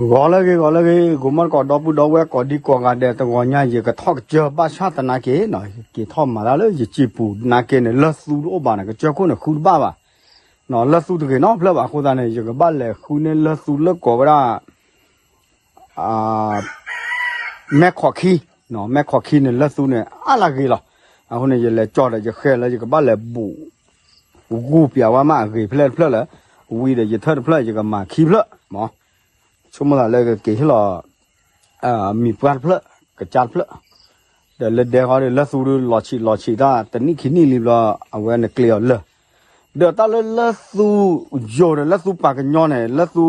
ဂီၤလၢအဂ့ၤ ဂီၤလၢအဂ့ၤ ဂီၤမီၢ်တကိး ဒီပုၢ်ဒီဝဲၢ်ကိးဒံကိးဂၤဒဲး တဂီၤညါ ယကထီၣ်ကစၢၢ်ဘၣ်ဆၣ်သနာ်က့နီၤ ယက့ၤထီၣ်မၤတၢ်လၢယစံာ်ပူၤသနာ်က့န့ၣ် လၢၢ်သူတအိၣ်ဘၣ်န့ၣ် ကစၢၢ်ခိၣ်န့ၣ်ဃုတဘၣ်ဘၣ်, လၢၢ်သူတဂ့ၤနီတဖျၢၣ်ဘၣ်အဃိသတးန့ၣ် ယကဘၣ်လဲၤဃုန့ၢ်လၢၢ်သူလၢကိးဝဲဒၣ် မဲၢ်ခီးခံ, မဲၢ်ခီးခံန့ၣ် လၢၢ်သူန့ၣ် အါလၢဂ့ၤလီၤ. အဃိန့ၣ် ယလဲၤကၠီဒီး ယဃဲလၢယကဘၣ်လဲၤဘူး ဂူၢ်ပၠးဝဲမးအဂ့ၤဖျဲၣ်တဖျၢၣ်လၢ ဝံၤဒီးယထၢၣ်တဖျၢၣ် ယကမၤခံဖျၢၣ်မး, ဆိကမိၣ်သးလၢကက့ၤဟ့ၣ်လီၤ မံၤပှၢ်တဖျၢၣ် ကစၢ်တဖျၢၣ်, ဒီးလၢဒဲဃီဒီး လၢၢ်သူဒီး လီၤဆံးလီၤဆံးတၢ် တနံၣ်ခံနံၣ်လံဘျီ အဝဲနကျ့အီၤလၢာ်, ဒီးတၢ်လၢလၢၢ်သူယိာ်ဒီး လၢၢ်သူပှၤကညီန့ၣ် လၢၢ်သူ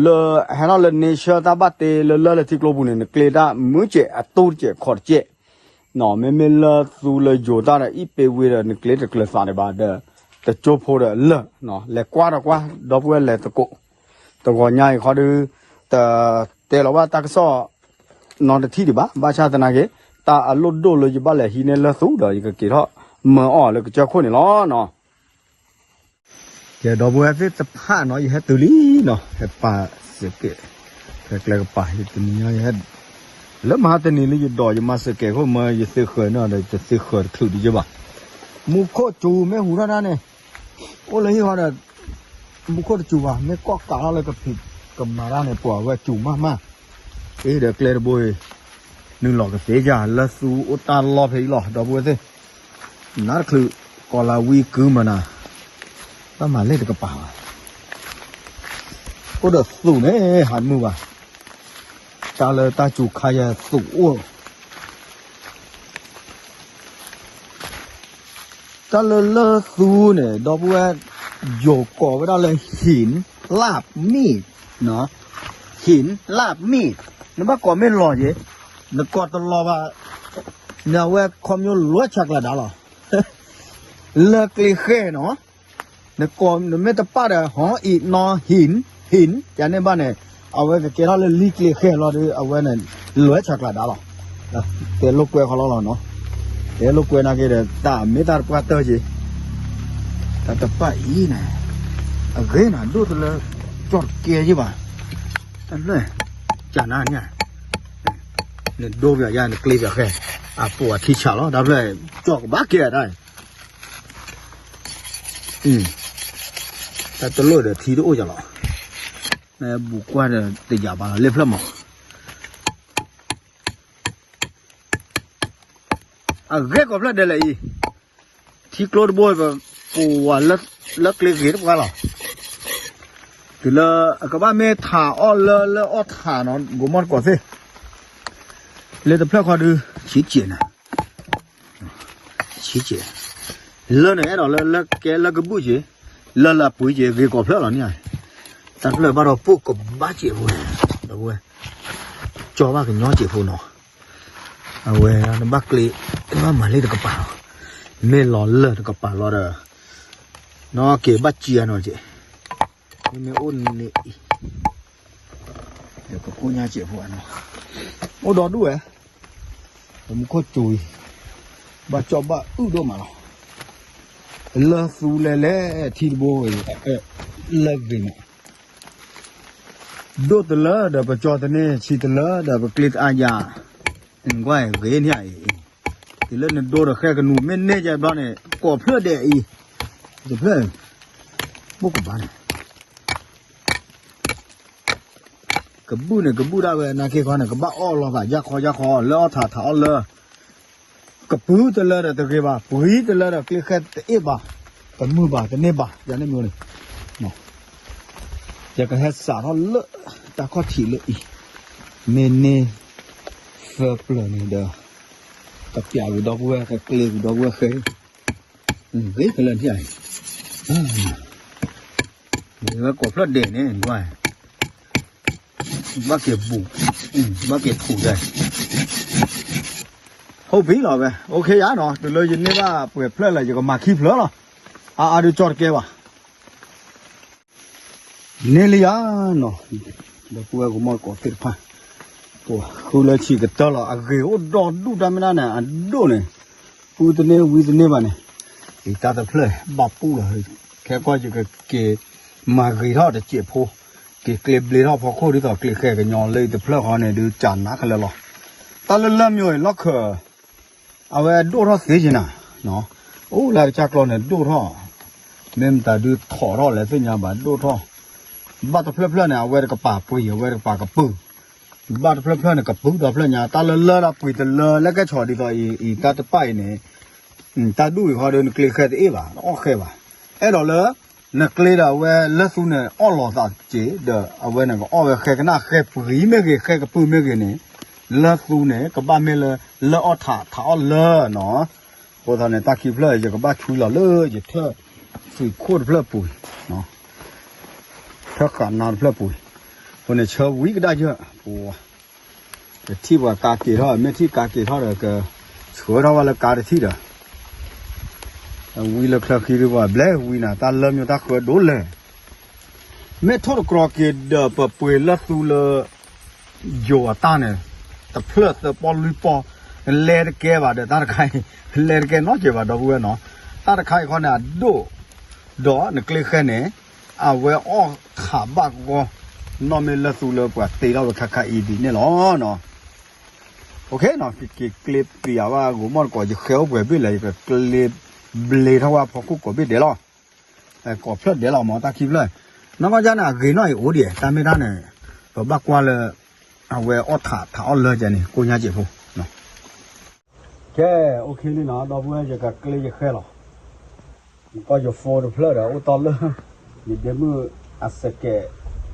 လၢဟဲထီၣ်လၢ nature တၢ်ဘၣ်တ့လၢလၢၢ်လၢထံကျိပူၤန့ၣ် နကျ့တၢ်မုၢ်စဲးအတူတစဲးခီးတစဲး မ့မ့ၢ်လၢၢ်သူလၢယိာ်တၢ်ဒီး အံၣ်ပ့ၤဝ့ဒီး နကျ့တကျၢၤသးဒံးဘၣ်ဒီး တကၠိဖိဒီးလၢာ်, လဲၤကွၢ်ဒီးကွၢ် ဒီပုၢ်ဝဲၢ်လဲၤသကိး, တဂီၤညါအံၤခီဒီး တတဲလီၤဘၣ်တၢ်ကစီၣ် နီတထံၣ်ဒံးဘၣ်, ဘၣ်ဆၣ်သနာ်က့ တၢ်အလိၣ်ဒိၣ်လၢယဘၣ်လဲၤဟံးန့ၢ်လၢၢ်သူဒီး ယကက့ၤထီၣ်မၢအီၤလၢကစၢၢ်ခိၣ်န့ၣ်လီၤနီၤ. ကဲ ဒီပုၢ်ဝဲၢ်သ့ၣ်တဖၣ်နီၤ ယဟဲတုၤလံနီၤ ဟဲပာ်စကဲး ဖဲကျဲကပၤ ယတနံၤညါ ယဟဲ လၢမဟါတနံၤလၢယဒိး ယမၤစကဲးခိၣ်မၢ ယသ့ဃၢၤန့ၣ်ဒီး ယသ့ဃၢၤတချုးဒံးယဘၣ်, မူခိၣ်စူၤမ့ၢ်ဟူထီၣ်တၢ်န့ၣ် အိၣ်လၢဟံၣ်ဃီဒီး မူခိၣ်တစူၤဘၣ် မ့ၢ်ကီၢ်ကးထီၣ်လၢကဖံးကမၤတၢ်န့ၣ် ပှၤဝဲစူၤမးမး, အ့ဒီးကျဲတဘိအံၤ နုာ်လီၤကသ့ယၤ လၢၢ်သူအိၣ်တၢ်လီၢ်ဖဲအံၤလီၤ ဒီပုၢ်ဝဲၢ်သ့ၣ်, နါတချုး ကီၤလၤဝံကုမနၤ, ဘၣ်မၤလ့ၣ်တကပၤဘၣ်, အိၣ်ဒီးသူးန့ၣ် ဟးမုာ်ဘၣ်, တၢ်လၢတၢ်စူၤခါယၤသူးအိၣ် တၢ်လၢလၢၢ်သူန့ၣ် ဒီပုၢ်ဝဲၢ် ယိၤကိးဝဲဒၣ်လၢ ဟံးလၢ်မ့ၣ်, ဟံးလၢ်မ့ၣ်, နဘၣ်ကိးမ့ၢ်လီၤက့ၤ, နကိးတလီၤဘၣ်, နဝဲခီမညိလွဲဆးကျးဒါလီၤ, လၢကျ့ဃဲၢ်နီၤ နကိးနမ့ၢ်တပာ်ဒီး ဟီအံၤနီၤ ဟံး ဟံး ယၤန့ၣ်ဘၣ်န့ၣ် အဝဲကကဲထီၣ်လၢလံကျ့ဃဲၢ်လီၤဒီး အဝဲန့ၣ် လွဲဆးကျးဒါလီၤ, တဲလိာ်ကွဲခီလီၤလီၤနီၤ, တဲလိာ်ကွဲနာ်က့ဒီး တၢ်မ့ၢ်တၢ်တပှၢ်တၢၢ်က့ၤ, တၢ်တပာ်အံၤန့ၣ် အဂ့ၤနၤဒိၣ်တလၢ ကၠီၣ်တကဲယ့ၢ်ဘၣ်, တၢ်ဖျၢၣ် ကနၤန့ၣ် နဒိပယီၤယါ နကျ့ပယီၤဃဲၢ်, အပိာ်အထံဆးလီၤ တၢ်ဖျၢၣ် ကၠီၣ်ကဘၣ်ကဲတၢ် တၢ်တလိၣ်ဒီးထံတအိၣ်ယၤလီၤ, မ့ၢ်ဘူးကွၢ်ဒီးတယာ်ဘၣ်လီၤ လ့ၣ်ဖျၢၣ်မး, အဂ့ၢ်ကီးဖျၢၣ်ဒဲးလဲၣ်အံၤ, ထံကျိတဘိ ပကိးဝဲလၢကျ့ဂ့ၤတပှၢ်လီၤ, တုၤလၢအကဘၣ်မ့ၢ်ထးအီၣ်လၢလၢအီၣ်ထးနီၤ ကိးမီၢ်တကိးသ့ၣ်, လၢတဖျၢၣ်ခီဒု ဆံးကဲးနၤ ဆံးကဲး, လၢန့ၣ်အဲၣ်ဒိးလၢလၢကဲလၢကဘုၣ်က့ၤ, လၢလၢပှ့ၤက့ၤ ဂ့ၤကီးဖျၢၣ်လီၤန့ၣ်, တၢ်ဖျၢၣ်ဘၣ်ဒီးပိၢ်ကဘၣ်စဲးဖိ, ဒီပုၢ်ဝဲၢ်, ကၠီဘၣ်ကညီစဲးဖိနီၤ, အဝဲနဘၣ်ကျ့, နဘၣ်မၤလ့ၣ်တကပၤလီၤ, မ့ၢ်လီၤလၢတကပၤလီၤဒီး, နီၢ်က့ၤဘၣ်စံးအနီၤက့ၤ, မ့မ့ၢ်အိၣ်န့ၣ်အံၤ ဒီးကကိၢ်ညါစဲးဖိနီၤ, အိၣ်ဒီဒူၣ်ဝဲ, ပမူခိၣ်စူၤအံၤ, ဘၣ်ကၠီဘၣ်အုၣ်ဒိၣ်မးလီၤ, လၢၢ်သူလဲၤလဲၤထံတဘိအံၤ, လၢၢ်ဂ့ၤမး, ဒိၣ်တလၢဒီးပကၠီတန့ၢ် ဆံးတလၢဒီးပကျ့တအါယၤ, ကွၢ်ဂ့ၤန့ၣ်အံၤ, တုၤလၢနဒိဒီးဃဲကနူၤမ့ၢ်န့ၢ်ယဘျီန့ၣ် ကိးဖျၢၣ်ဒဲးအံၤ, တဖျၢၣ်, ဘိၣ်ကဘၣ်န့ၣ် ကဘုၣ်န့ၣ် ကဘုၣ်ဒၣ်ဝဲနာ်က့ခီန့ၣ် ကဘၣ်အီၣ်လီၤသး ယၢ်ခီယၢ်ခီ လၢအီၣ်ထးထးအီၣ်လၢ, ကပုၤတလၢဒီးတဂ့ၤဘၣ်, ပှ့ၤတလၢဒီးကျ့ဃဲတအ့ၣ်ဘၣ်, တမုာ်ဘၣ် တန့ၢ်ဘၣ် ယၤန့ၣ်မ့ၢ်န့ၣ်, ယကဟဲစးထီၣ်လၢတၢ်ခီၣ်ထံးလၢအံၤ, မ့ၢ်န့ၢ်သၢပျၢၤန့ၣ်ဒီး, ကပျးဝံၤဒီပုၢ်ဝဲၢ် ကကျ့ဝံၤဒီပုၢ်ဝဲၢ်ဃဲ, ဂ့ၤကလၢာ်ထံၣ်အံၤ, မ့ၢ်ဝဲကိးဖျၢၣ်ဒဲးန့ၣ် ကွၢ် ဘၣ်က့ၤဘူး, ဘၣ်က့ၤထူးဒဲး, ဟုတ်ပြီလီၤဝဲ, အိၣ်ခ့ယါနီၤ, တုၤလၢယန့ၢ်ဘၣ်ပှဲၤဖျၢၣ်လၢ ယကမၤခံဖျၢၣ်လီၤ, အါအါဒုးကၠီတကဲဘၣ်, န့ၢ်လံယါနီၤ, ဒီပုၢ်ဝဲၢ်ကမီၢ်ကိးသ့ၣ်တဖၣ်, ပှၤဃုလၢဆံးကတၢၢ်လီၤ, အဂ့ၤအိၣ်ဒီဒူၣ်တၢ်မ့ၢ်ဒၣ်န့ၣ် အဒိၣ်န့ၣ်, ပုၢ်တန့ၢ်ဝံတန့ၢ်ဘၣ်န့ၣ်, အံၤတၢ်တဖျၢၣ်ဘၣ်ပူၣ်လီၤ, ခဲကီၢ်ယကက့ၤမၤဂ့ၤထီၣ်တစဲးဖိ, က့ၤကျ့ဘျ့ထီၣ်ဖီခိၣ်ဒ်သိးကျ့ဃဲကညီလၢအံၤတဖျၢၣ်ဃီန့ၣ် ဒုးကးနးခဲလၢာ်လီၤ. တၢ်လၢလၢမ့ၢ်အိၣ်အံၤလီၢ်ခၢၣ် အဝဲဒိၣ်ထီၣ်သ့က့ၤနၤ, အိၣ်လၢတၢ်ကၠၢ်ကျီန့ၣ်ဒိၣ်ထီၣ်, မ့ၢ်မတၤဒုးထီၣ်ထီၣ်လဲၣ်သ့ၣ်ညါဘၣ်ဒိၣ်ထီၣ်, ဘၣ်တဖျၢၣ်ဖျၢၣ်န့ၣ် အဝဲတကပၤပှ့ၤ အဝဲတကပၤကပုၢ်, ဘၣ်တဖျၢၣ်ဖျၢၣ်န့ၣ် ကပုၢ်ဒီဖျၢၣ်ညါ တၢ်လၢလၢတၢ်ပှ့ၤတလၢလၢကဲဆီၣ်ဒ်သိးအံၤ တၢ်တပၣ်အံၤန့ၣ် တၢ်ဒူၣ်အံၤဃီဒီး နကျ့ဃဲတအ့ၣ်ဘၣ် နအီၣ်ဃဲဘၣ်. အဲၣ်ဒိးလၢ နကျ့ဒီးအဝဲလၢသူန့ၣ် အီၣ်လီၤသးက့ၤ ဒီးအဝဲန့ၣ် ကအီၣ်ဝဲဃဲကနၣ် ဃဲပှ့ၤမ့ၢ်ဂ့ၤ ဃဲကပုၢ်မ့ၢ်ဂ့ၤန့ၣ် လၢသူန့ၣ် ကဘၣ်မ့ၢ်လၢ လၢအီၣ်ထး ထးအီၣ်လၢနီၤ. အဃိသတးန့ၣ် တၢ်ခံဖျၢၣ် ယကဘၣ်ဆှံလီၤလၢယထၢၣ် သွံၣ်ခိၣ်တဖျၢၣ်ပူၤ ထၢၣ်ဃာ်နါတဖျၢၣ်ပူၤ, အဃိန့ၣ် ဆၢဝံကဒါယၢၢ် ပ ကထံၣ်ပှၤကါက့ၤထီၣ် မ့ၢ်ထံၣ်ကါက့ၤထီၣ်ဒီး ကဆှၢထီၣ်ဝဲလၢကါတထံၣ်ဒီး ဝံလၢချၢဃံဒုးပှၤဘျဲၣ်ဝံနၤ တၢ်လၢမ့ၢ်တၢ်ဃၢဒိၣ်လဲၣ်, မ့ၢ်ထိၣ်တကြီၤက့ၤဒီးပပှ့ၤလၢသူလၢ ယိၤအတၢ်န့ၣ် တဖျၢၣ်သၢပီၢ်လွံၢ်ပီၢ် လဲတကဲဘၣ်ဒီးတၢ်တခါအံၤ လဲတကဲနီတစဲးဘၣ် ဒီပုၢ်ဝဲၢ်နီၤ. တၢ်တခါအံၤခီန့ၣ် အဒိၣ် ဒီးနကျ့ဃဲန့ၣ် အဝဲအီၣ်ထးဘၣ်ဂီၢ် နီၢ်မ့ၢ်လၢသူလၢပှၤတ့ထီၣ်ဝဲခါခါအံၤဒ်န့ၣ်လီၤ. ကက့ၤကျ့ပျံၤယၤဘၣ်ဂိၤမီၢ်တကိး ယဃဲအိၣ်ပှဲၤဘ့ၣ်လဲၣ် ယကကျ့ဘျ့ထီၣ်ဝဲဖီခိၣ်ကိးဘ့ၣ်ဒဲးလီၤ. ကိးဖျၢၣ်ဒဲးလီၤမ့ၢ်တၢ်ခံဖျၢၣ်, နီၢ်ကီၢ်ကၢ်န့ၣ် အဂ့ၤနီၢ်အံၤအိၣ်ဒံး တၢ်မ့ၢ်တၢ်န့ၣ် ပဘၣ်ကွၢ်လၢ အဝဲအီၣ်ထးထးအီၣ်လၢကဲန့ၣ် ကိညါစဲးဖိ ကဲ အိၣ်ခ့န့ၣ်နီၤ ဒီပုၢ်ဝဲၢ် ယကကျ့ယဃဲလီၤ. ကီၢ်ယဖိတဖျၢၣ်ဒီး အိၣ်တီၢ်လၢ ယဒ့မုၣ်အစဲးကဲး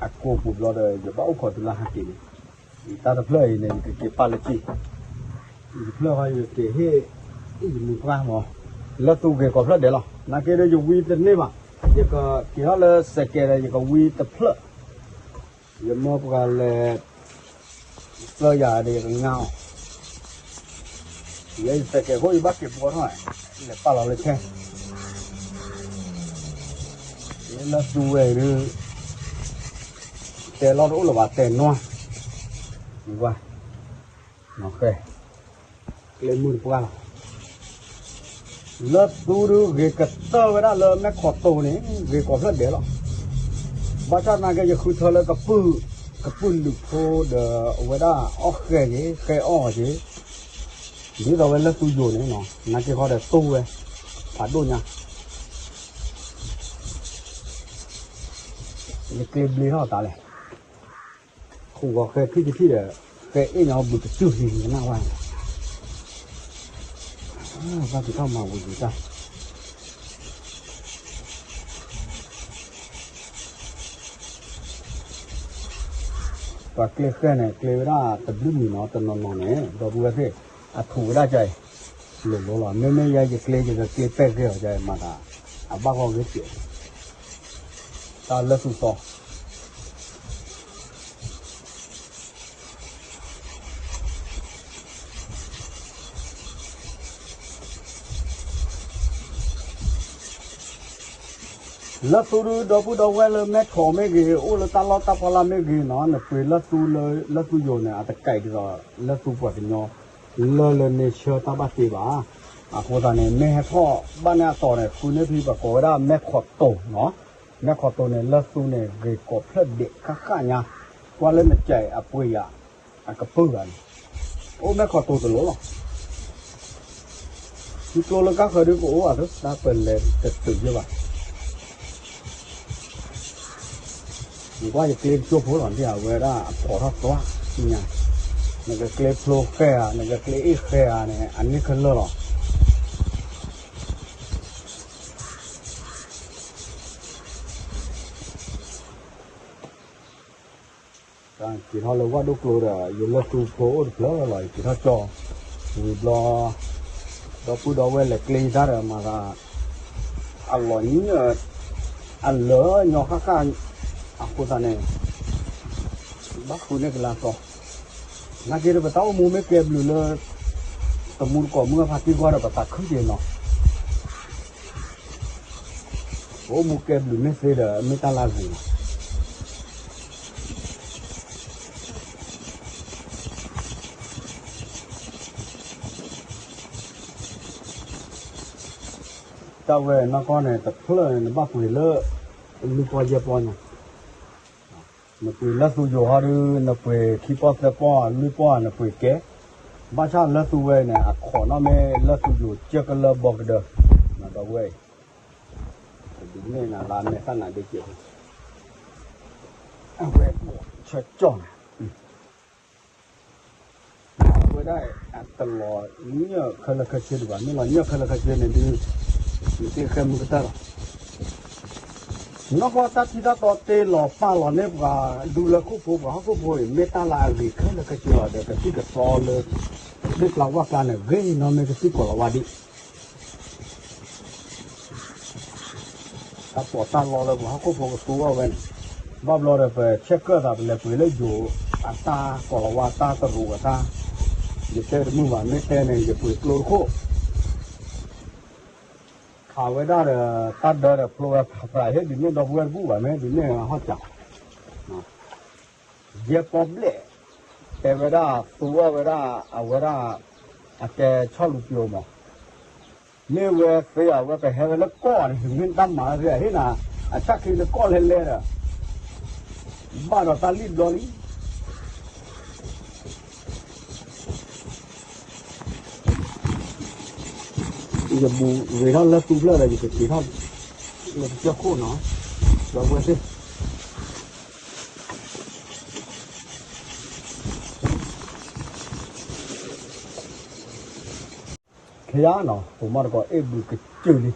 အကိာ်ပူၤဘျီဒီး ယဘၣ်အိၣ်ခိးတုၤလၢဟးက့ၤန့ၣ်, ယတၢ်တဖျၢၣ်အံၤန့ၣ် ယကက့ၤပာ်လၢက့ၢ်, ယတဖျၢၣ်ဃီ ယက့ၤဟ့ၣ် ယမုၢ်ပှၢ်မး, လၢသူဂ့ၤကိးဖျၢၣ်ဒဲးလီၤ. နာ်က့ဒီး ယဝံတန့ၢ်ဘၣ်, ယကက့ၤထီၣ်လၢစဲးကဲးဒီး ယကဝံတဖျၢၣ် ယမၢပှၤလဲၤ သၢယၤဒီးယကငါအီၤ, ယဲယစဲးကဲးခိၣ် ယဘၣ်က့ၤဘှီထီၣ်, လဲၤပာ်လီၤလၢထဲ, မ့ၢ်လၢသူဝဲအံၤဒုး တဲလီၤတအိၣ်လၢၤဘၣ် တဲနွၤ, ဝါ, နီၢ်ဃဲ ကျဲမုၢ်တပှၢ်လီၤ. လၢသူဒုးဂ့ၤကတၢၢ်ဝဲဒၣ်လၢမဲၢ်ခီးတိၤန့ၣ် ဂ့ၤကိးဖျၢၣ်ဒဲးလီၤ. ဘၣ်ဆၣ်သနာ်က့ ယဃုထၢလၢကပုၢ်, ကပုၢ်လုးဖိဒီးအဝဲဒၣ်အီၣ်ဃဲက့ၤ ဃဲအီၣ်က့ၤ, ဒ်သိးဝဲလၢသူယိၤန့ၣ်နီၤ နာ်က့ခီဒီးတိၢ်ဝဲ ဖးဒိၣ်ညါ ယကျဲဘျ့ထီၣ်သးလဲၣ်. ဃိးဂီၤဃဲထံၣ်တထံၣ်ဒီး ဃဲအ့ၣ်ညါဘူးတစုၢ်ဟံး ကနၣ်ဝဲ, ဘၣ်က့ၤထီၣ်မၤဝံၤက့ၤတၢ် ပှၤကျဲဃဲန့ၣ် ကျဲဝဲဒၣ်တဘျုးမံၤနီၤ တနီၤနီၤန့ၣ် ဒီပုၢ်ဝဲၢ်သ့ၣ် အထူးဝဲဒၣ်ကအံၤ လိၤလိၤလီၤ. မ့မ့ၢ်ယဲယကျဲ ယကကျဲပဲာ်ကဲအီၤ ယမၤသး အဘၣ်ဂီၢ်ဂ့ၤစဲး တၢ်လၢသူသီ လၢသူဒုး ဒီပုၢ်ဒီဝဲၢ်လၢမဲၢ်ခီးမ့ၢ်ဂ့ၤ အိၣ်လၢတၢ်လီၢ်တၢ်ဖီလာ်မ့ၢ်ဂ့ၤနီၤ နပှ့ၤလၢသူလၢ လၢသူယိၤန့ၣ် အတကဲဒ်သိး လၢသူပှၤကညီ လၢလၢန့ၣ်ဆၢတၢ်ဘၣ်တ့ဘၣ်. အဃိသတးန့ၣ် မ့ၢ်ဟဲထီၣ်ဘၣ်န့ၢ်အတီၤန့ၣ် ဃုန့ၢ်ဖဲပကိးဝဲဒၣ်မဲၢ်ခီးတိၤနီၤ မဲၢ်ခီးတိၤန့ၣ် လၢသူန့ၣ် ဂ့ၤကိးဖျၢၣ်ဒဲးဃၣ်ဃၣ်ညါ ကွၢ်လၢနကဲအပှ့ၤယၤ အကပုၢ်ဂၤန့ၣ် အိၣ်မဲၢ်ခီးတိၤတလိၤလီၤ. ထံကျိလၢကါဃၢၤဒုးကအိၣ်ဘၣ်သ့ တၢ်ပလဲၤတတုၤယဲၢ်ဘၣ်. နကွၢ်ယကျဲတကၠိဖိလီၤ ဒ်အဝဲဒၣ်အဖီၣ်ထီၣ်သွါညါ နကကျဲဖျိဃဲဧါ နကကျဲအ့ၣ်ဃဲဧါန့ၣ် အန့ၣ်ခဲလၢာ်လီၤ. က့ၤထီၣ်လၢဝၣ်ဒိၣ်ကျိဒီး ယလၢသူဖိအိၣ်တဖျၢၣ်လီၤ ယက့ၤထီၣ်ကၠီ ဝံၤဘျီ ဒီပုၢ်ဒီဝဲၢ်လဲၤကျဲယတၢ်ဒီးမၤသး အလီၤညီ အလၢညီဃၣ်ဃၣ် အဃိသတးန့ၣ် ဘၣ်ဃုန့ၢ်ကလါသီ နာ်က့ဒီးပတၢ်အိၣ်မူမ့ၢ်ကဲဘျုးလၢ တမူတကိးမုၢ်အဖါတံၢ်ကွၢ်ဒီးပသးခုက့ၤနီၤ ပအိၣ်မူကဲဘျုးမ့ၢ်သ့ဒီး မ့ၢ်တၢ်လၢအဂ့ၤလီၤ. တၢ်ဝဲနီၢ်ကီၢ်န့ၣ် တဖျၢၣ်န့ၣ် နဘၣ်ပှ့ၤလၢ လွံၢ်ပီၢ်ယဲၢ်ပီၢ်ညါ နပှ့ၤလၢသူယိၤဟီဒုး နပှ့ၤခံပီၢ်သၢပီၢ်လွံၢ်ပီၢ် နပှ့ၤကဲ, ဘၣ်ဆၣ်လၢသူဝဲန့ၣ် အခီၣ်နီၣ်မ့ၢ်လၢသူယိၤကၢကလၢဘီကဒၢ, ဒီးဝဲအံၤ, တဒုးနဲၣ်နၤလၢမဲာ်သၣ်နၤဒ့ကဲးဖိ, အဝဲဆၢကၠီၣ်နၤ အဝဲဒၣ်အတလီၤညၢၣ်ခဲလၢာ်ခဲဆ့ဒံးဘၣ်, မ့ၢ်လီၤညၢၣ်ခဲလၢာ်ခဲဆ့န့ၣ်ဒုး, နသ့ဃဲမုၢ်ကတၢၢ်လီၤ. နီၢ်ကီၢ်တၢ်ထံတၢ်တီတ့လီၤပာ်လီၤန့ၢ်ပှၤဒူလၢခိၣ်ဖိ ပှၤဟီၣ်ခိၣ်ဖိအံၤ မ့ၢ်တၢ်လၢအဂ့ၤခဲလၢာ်ခဲဆ့လီၤ. ဒီးကသံၣ်ကသီလၢ ဒ့ၣ်ပျၢ်ဝၣ်ကျါန့ၣ် ဂ့ၤနီၢ်မ့ၢ်ကသံၣ်ကိးလီၤဝါဒံး တၢ်ပီးတၢ်လီလၢပှၤဟီၣ်ခိၣ်ဖိကသူအီၤဝဲန့ၣ်, ဘၣ်ဘျီဒီးပဆဲးကၢၣ်သး ပလဲၤပှ့ၤလၢယိၤအတၢ်ကိးလီၤဝါ တၢ်တရူးအတၢ်, ယတဲတမုာ်ဘၣ် မ့ၢ်တဲန့ၣ် ယပှ့ၤကျိတခိၣ်, ခးဝဲဒၣ်ဒီး တၢ်ဒၢဒီးဖျိဝဲဖးဖး ဟ့ၣ်ဒုးနဲၣ်ဒီပုၢ်ဝဲၢ်တဘူၣ်ဘၣ် မ့ၢ်ဒုးနဲၣ်ဟီၣ်စး ယဲၢ်ပီၢ်ဘျဲၣ်, တဲဝဲဒၣ်သူအီၤဝဲဒၣ် အဝဲဒၣ် အကဲဆီၣ်လူၤပျိၤမး, မ့ၢ်ဝဲသ့အဝဲ ပဟဲဝဲလၢကီၢ်န့ၣ် မ့ၢ်တၢ်မၤလၢအဟ့ၣ်နၤ အဆၣ်ခံလၢကီၢ်လဲၤလဲၤဒီး ဘၣ်ဒီးတၢ်လံၣ်ဘျီလံ ယဘူးဂ့ၤထီၣ်လၢသူဖျၢၣ်ဒီး ယကက့ၤထီၣ်လၢကစၢၢ်ခိၣ်နီၤ, ဒီပုၢ်ဝဲၢ်သ့ၣ် ခဲယါနီၤ ပိာ်မုၣ်တကိး အ့ၣ်ဘုကစၢၢ်လံ,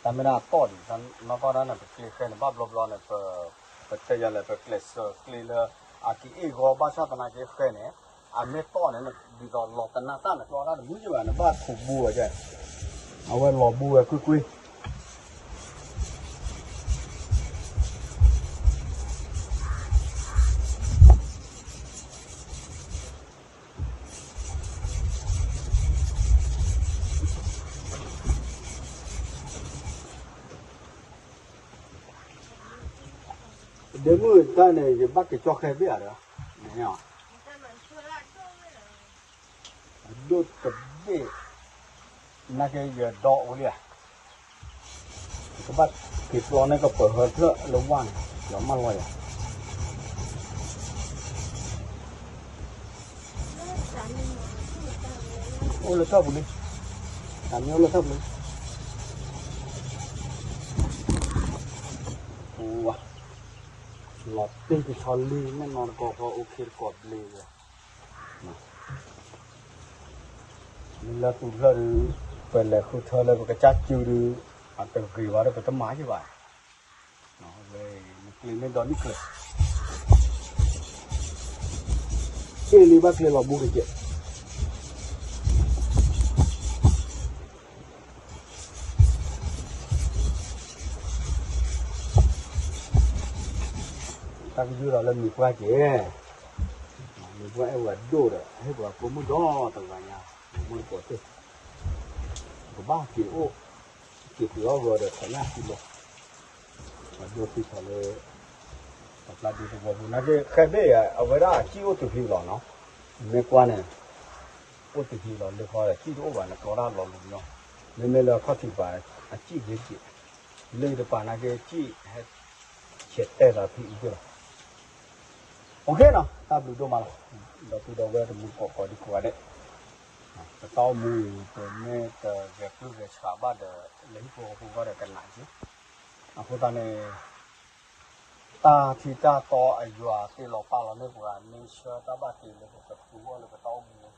တၢ်မ့ၢ်ဒၣ်အတီၢ်ဒံး နီၢ်ကီၢ်ဒၣ်န့ၣ် ပကျ့ဃဲန့ၣ် ဘၣ်ဘျီဘျီန့ၣ် ပတဲယၤလဲၣ် ပကျဲးစၢးကျ့လၢ အကအ့ၣ်ဂီၤ ဘၣ်ဆၣ်သနာ်က့ဃဲန့ၣ် အမ့ၢ်တီၢ်န့ၣ် ဒ်သိးလီၤတနၢ်တၢ်န့ၣ် ကျီတၢ်တမုာ်ယဘၣ်န့ၣ် ဘၣ်ထိးဘိဝဲကဲ, အဝဲလီၤဘိဝဲကွ့ၢ်ကွ့ၢ် ဒ့မုၣ်တၢ်န့ၣ် ယဘၣ်က့ၤကၠီဃဲဘ့ၣ်ဧါဒီး, အဒိၣ်တဘ့ၣ်, နာ်က့ယဒီအိၣ်လံဧါ, ကဘၣ်က့ၤပျီန့ၣ် ကပၢၤဟၢဖျၢၣ်လၢဝါန့ၣ် ယမၢလီၤယၤ အိၣ်လၢထၢၣ်ပူၤလံ, တၢ်မ့ၢ်အိၣ်လၢထၢၣ်ပူၤလံ, လီၤတ့ၢ်ကဆီလံ မ့ၢ်နီၢ်တကိးဖီ OK တကိးဘျ့ဝဲ, မ့ၢ်လၢသူဖျၢၣ်ဒုး ပလဲၤဃုထၢလၢပကစၢ်စုဒုး အတဂ့ၤဘၣ်ဒီး ပတမၤယဘၣ်, ဝဲ နကျ့မ့ၢ်ဒီနံၣ်ကျၢၤ က့ၣ်လံဘၣ်ကျ့လီၤဘိကကဲး တၢ်ကယုၢ်ဒီးလၢမံၤပှၢ်က့ၤ, မံၤပှၢ်အဲၣ်ဝဲဒိၣ်ဒီး ဟ့ၣ်ပှၤကိးမုၢ်ဒီတဂၤညါ, မုၢ်တကိးသ့ၣ်, ကဘၣ်က့ၤအိၣ်, က့ၤပှ့ၤအီၣ်ဂီၤဒီး ထီၣ်ညၣ်သံလီၤ, ပှၤဒိၣ်သံထီၣ်လၢ ပှၤကျါဒုတဝီပူၤ နာ်က့ ဃဲဘ့ၣ် အဝဲဒၣ်အစံၣ်အိၣ်တဟံးလီၤနီၤ, မ့ၢ်ကွၢ်န့ၣ် အိၣ်တဟံးလီၤ လၢခီစံၣ်တအိၣ်ဘၣ်န့ၣ် ကျီတၢ်လီၤလူၤညီ, မ့မ့ၢ်လၢခီၣ်ထံးပၤ အစံၣ်ဂ့ၤက့ၤ, လၢတပၤနာ်က့ စံၣ်ဟဲ ဆဲးတဲာ်သးဖံအူက့ၢ်လီၤ, OK နီၤ တၢ်ဘျုးဒိၣ်မးလီၤ, ဒီပုၢ်ဒီဝဲၢ်တမုၢ်ကိးကိးဒံကိးဂၤဒဲး, ပတၢ်အိၣ်မူအံၤ ပမ့ၢ်တဂဲၤပျုၢ်ဂဲၤဆှးဘၣ်ဒီး လၢဟံၣ်ဖိဃီဖိဂီၢ်ဒီးကနးက့ၤ, အဃိသတးန့ၣ် တၢ်ထံတၢ်တီအယွၤတ့လီၤပာ်လီၤန့ၢ်ပှၤ မ့ၢ်ဆၢတၢ်ဘၣ်တ့လၢပကသူအီၤလၢပတၢ်အိၣ်မူ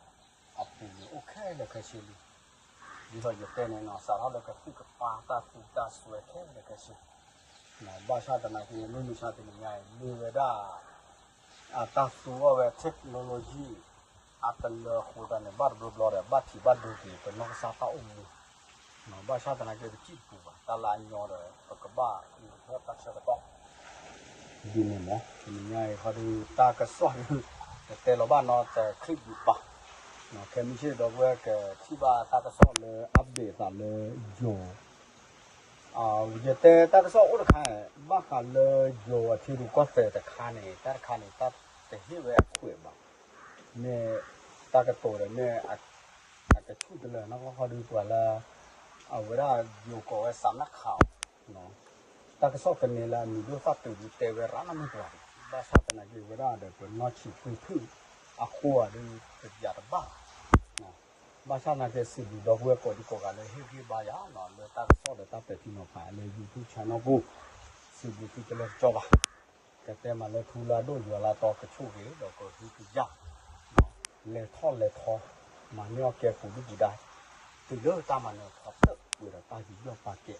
အပူၤန့ၣ် အိၣ်ခဲလၢာ်ခဲဆ့လံ, ဒ်သိးယတဲန့ၣ်နီၤ စးထီၣ်လၢကသူၣ်ကပၤတၢ်သူတၢ်စွဲခဲလၢာ်ခဲဆ့, ဘၣ်ဆၣ်သနာ်က့ မုၢ်မဆါတနံၤညါအံၤ မ့ၢ်ဝဲဒၣ် အတၢ်သူအီၤဝဲ technology အတလၢအဃိသတးန့ၣ် ဘၣ်တဘျီဘျီဒီး ဘၣ်ထံးဘၣ်ဒိက့ၤ ပနီၢ်ကစၢ်တၢ်အိၣ်မူ, ဘၣ်ဆၣ်သနာ်က့ ပစံၣ်တပူၤဘၣ် တၢ်လၢအညီဒီး ပကဘၣ်အုးထၢၣ်တၢ်ဆၢကတီၢ် ဒ်န့ၣ်မး တနံၤညါအံၤခီဒုး တၢ်ကစီၣ်ဒုး ကတဲလီၤဘၣ်နီတချံးဒံးဘၣ်, ခဲမုၢ်ဆ့ၣ်ဒီပုၢ်ဝဲၢ်ကထံၣ်ဘၣ်တၢ်ကစီၣ်လၢ update သးလၢယိၤ ယတဲတၢ်ကစီၣ်အိၣ်တခါန့ၣ် ဘၣ်ဃးလၢယိၤအထံရူၢ်ကီၢ်သဲးတခါန့ၣ် တၢ်တခါန့ၣ် တၢ်တဟ့ၣ်ဝဲအခွဲးဘၣ်, မ့ၢ်တၢ်ကတိၤဒီးမ့ၢ် အကဆူၣ်တလၢနီၢ်ကီၢ်ခီဒုးပှၤလၢ အဝဲဒၣ်ယိၤကိးဝဲ စးနၢ်ခးအီၤ တၢ်ကစီၣ်ကန့ၢ်လၢအမံၤဒိၣ်သၣ်တုၤဒုးတဲဝဲရၤလီၤမ့ၢ်ပှၤ ဘၣ်ဆၣ်သနာ်က့ဝဲဒၣ်ဒီး ပနီၢ်ဆံးပှ့ၤဖုၣ်အဃိဒီး ပယၤတဘၣ် ဘၣ်ဆၣ်သနာ်က့ စံးဘျုးဒီပုၢ်ဝဲၢ်ကိးဒံကိးဂၤလၢဟ့ၣ်ဂံၢ်ဘါယၤနီၤ လၢတၢ်ကစီၣ်ဒီးတၢ်ပဲာ်ထံနီၤဖးလၢ YouTube channel ပူၤ, စံးဘျုးသုတလၢကစီၣ်ဘၣ်. ကတဲမးလၢထူလၢဒိၣ်ယွၤလၢတီကဆိၣ်ဂ့ၤ ဒီးကဟုကယာ် လဲၤထီၣ်လဲၤထီ မၤန့ၢ်အီၣ်ကဲပူၤဒုၣ်ပူၤဒါ တုၤလၢတၢ်မၤနၢၤထီၣ်ဖျၢၣ်ဝဲဒီးတၢ်ယူးယီၣ်ပာ်ကဲ